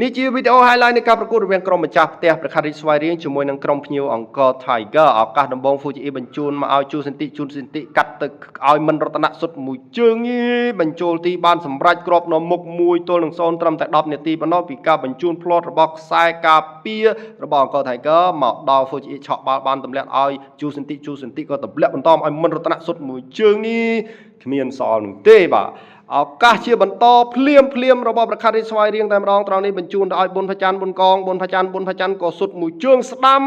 នេះជាវីដេអូ highlight នៃការប្រកួតរវាងក្រុមម្ចាស់ផ្ទះព្រះខ័នរាជស្វាយរៀងជាមួយនឹងក្រុមភ្ញៀវអង្គរ Tiger ឱកាសដំបូង Fuji បញ្ជូនមកឲ្យជូសិនតិជូសិនតិកាត់ទៅឲ្យមិនរតនៈសុទ្ធមួយជើងនេះបញ្ចូលទីបានសម្រេចគ្រាប់នៅមុខ1-0ត្រឹមតែ10នាទីប៉ុណ្ណោះពីការបញ្ជូនផ្្លាត់របស់ខ្សែការពាររបស់អង្គរ Tiger មកដល់ Fuji ឆក់បាល់បានទម្លាក់ឲ្យជូសិនតិជូសិនតិក៏ទម្លាក់បន្តឲ្យមិនរតនៈសុទ្ធមួយជើងនេះគ្មានសល់នោះទេបាទឱកាសជាបន្តភ្លាមភ្លាមរបស់ប្រខាត់រាជស្វាយរៀងតែម្ដងត្រង់នេះបញ្ជូនទៅឲ្យប៊ុនផាច័ន្ទប៊ុនកងប៊ុនផាច័ន្ទប៊ុនផាច័ន្ទក៏សុទ្ធមួយជើងស្ដាំ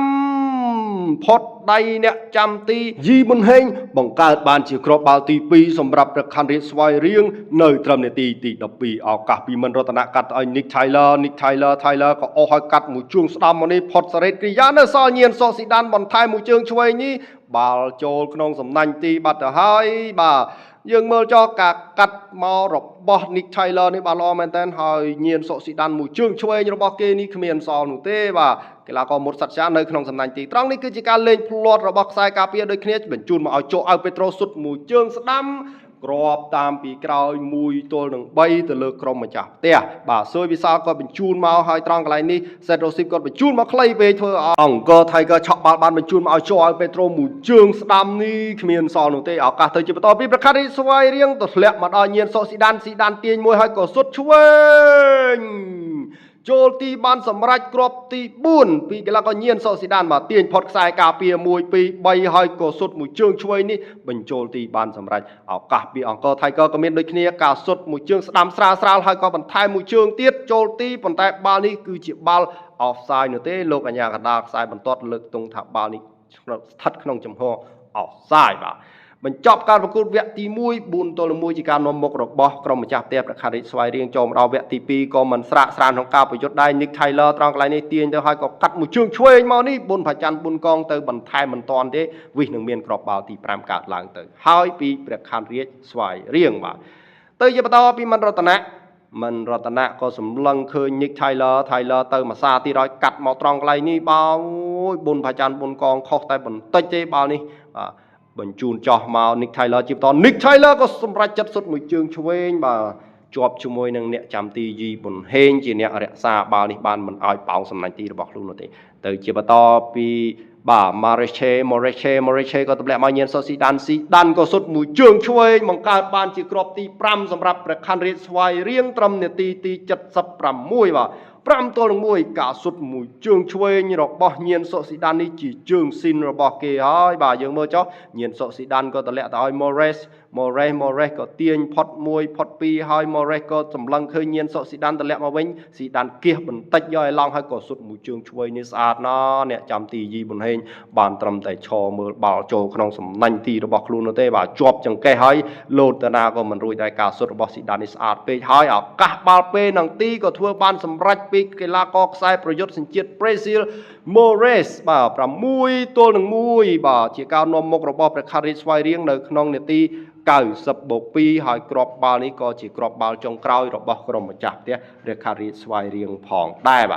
ផុតដៃអ្នកចាំទីយីប៊ុនហេងបង្កើតបានជាគ្រាប់បាល់ទី2សម្រាប់ប្រខាត់រាជស្វាយរៀងនៅត្រឹមនាទីទី12ឱកាសពីមិនរតនៈកាត់ទៅឲ្យ Nick Tyler Nick Tyler Tyler ក៏អស់ឲ្យកាត់មួយជើងស្ដាំមកនេះផុតសារ៉េតគ្រីយ៉ានៅសល់ញៀនសុកស៊ីដានបន្ថែមមួយជើងឆ្វេងនេះបាល់ចូលក្នុងសំណាញ់ទីបាត់ទៅហើយបាទយើងមើលចោការកាត់មករបស់ Nick Tyler នេះបាទល្អមែនតើហើយញៀនសុកស៊ីដានមួយជើងឆ្វេងរបស់គេនេះគ្មានសល់នោះទេបាទកីឡាករមុតសត្យានៅក្នុងសំណាញ់ទីត្រង់នេះគឺជាការលេងផ្្លាត់របស់ខ្សែការពារដូចគ្នាបញ្ជូនមកឲ្យចូលឲ្យពេត្រូសុតមួយជើងស្ដាំក្របតាមពីក្រោយ1-3ទៅលើក្រុមម្ចាស់ផ្ទះបាទសួយវិសាលក៏បញ្ជូនមកហើយត្រង់កន្លែងនេះសេតរ៉ូស៊ីបគាត់បញ្ជូនមកខ្លីពេកធ្វើឲ្យអង្គរថៃក៏ឆក់បាល់បានបញ្ជូនមកឲ្យចូលឲ្យពេត្រូមួយជើងស្ដាំនេះគ្មានសល់នោះទេឱកាសទៅជាបន្តពីប្រខាត់រីស្វាយរៀងទៅធ្លាក់មកដល់ញៀនសុកស៊ីដានស៊ីដានទាញមួយហើយក៏សុតឆ្វេងចូលទីបានសម្រេចគ្រាប់ទី4ពីកីឡាករញៀនសុកស៊ីដានមកទាញផុតខ្សែការពារ1 2 3ហើយក៏សុតមួយជើងឆ្វេងនេះបញ្ចូលទីបានសម្រេចឱកាសពីអង្គរថៃក៏មានដូចគ្នាការសុតមួយជើងស្ដាំស្រាលស្រាលហើយក៏បន្ថែមមួយជើងទៀតចូលទីប៉ុន្តែបាល់នេះគឺជាបាល់ offside នោះទេលោកអញ្ញាកណ្ដាលខ្សែបន្ទាត់លើកទងថាបាល់នេះស្ថិតក្នុងចំហ offside បាទបញ្ចប់ការប្រកួតវគ្គទី1 4-1ជាការនាំមុខរបស់ក្រុមម្ចាស់ផ្ទះប្រខារិទ្ធស្វាយរៀងចូលមកដល់វគ្គទី2ក៏មិនស្រាកស្រានក្នុងការប្រយុទ្ធដែរ Nick Tyler ត្រង់កន្លែងនេះទាញទៅហើយក៏កាត់មួយជើងឆ្វេងមកនេះប៊ុនផាច័ន្ទប៊ុនកងទៅបន្ថែមមិនតាន់ទេវិសនឹងមានគ្រាប់បាល់ទី5កើតឡើងទៅហើយពីព្រះខ័នរាជស្វាយរៀងបាទទៅជាបន្តពីមិនរតនៈមិនរតនៈក៏សម្លឹងឃើញ Nick Tyler Tyler ទៅមួយសាទៀតឲ្យកាត់មកត្រង់កន្លែងនេះបោយប៊ុនផាច័ន្ទប៊ុនកងខុសតែបន្តិចទេបាល់នេះបាទបញ្ជូនចោះមក Nick Tyler ជាបន្ត Nick Tyler ក៏សម្រេចចិត្តសុទ្ធមួយជើងឆ្វេងបាទជាប់ជាមួយនឹងអ្នកចាំទីយីប៊ុនហេងជាអ្នករក្សាបាល់នេះបានមិនឲ្យប៉ោងសំណាញ់ទីរបស់ខ្លួននោះទេទៅជាបន្តពីបាទ Mareche Mareche Mareche ក៏ទម្លាក់មកញៀនសូស៊ីដានស៊ីដានក៏សុទ្ធមួយជើងឆ្វេងបង្កើតបានជាគ្រាប់ទី5សម្រាប់ព្រះខ័នរាជស្វាយរៀងត្រឹមនាទីទី76បាទ5-1ការសុទ្ធមួយជើងឆ្វេងរបស់ញៀនសុស៊ីដាននេះជាជើងស៊ីនរបស់គេហើយបាទយើងមើលចុះញៀនសុស៊ីដានក៏តម្លាក់ទៅឲ្យ Morris Morris Morris ក៏ទាញផុត1ផុត2ហើយ Morris ក៏សម្លឹងឃើញញៀនសុស៊ីដានតម្លាក់មកវិញស៊ីដានគៀសបន្តិចយកឲ្យឡង់ហើយក៏សុទ្ធមួយជើងឆ្វេងនេះស្អាតណាស់អ្នកចាំទីយីប៊ុនហេងបានត្រឹមតែឈរមើលបាល់ចូលក្នុងសំណាញ់ទីរបស់ខ្លួននោះទេបាទជាប់ចង្កេះហើយលោតតាណាក៏មិនរួចដែរការសុទ្ធរបស់ស៊ីដាននេះស្អាតពេកហើយឱកាសបាល់ពេលនឹងទីក៏ធ្វើបានសម្រេចពីកីឡាករខ្សែប្រយុទ្ធសញ្ជាតិប្រេស៊ីល Morris បាទ6-1បាទជាការនាំមុខរបស់ព្រះខារីស្វាយរៀងនៅក្នុងនាទី90បូក2ហើយគ្រាប់បាល់នេះក៏ជាគ្រាប់បាល់ចុងក្រោយរបស់ក្រុមម្ចាស់ផ្ទះព្រះខារីស្វាយរៀងផងដែរបាទ។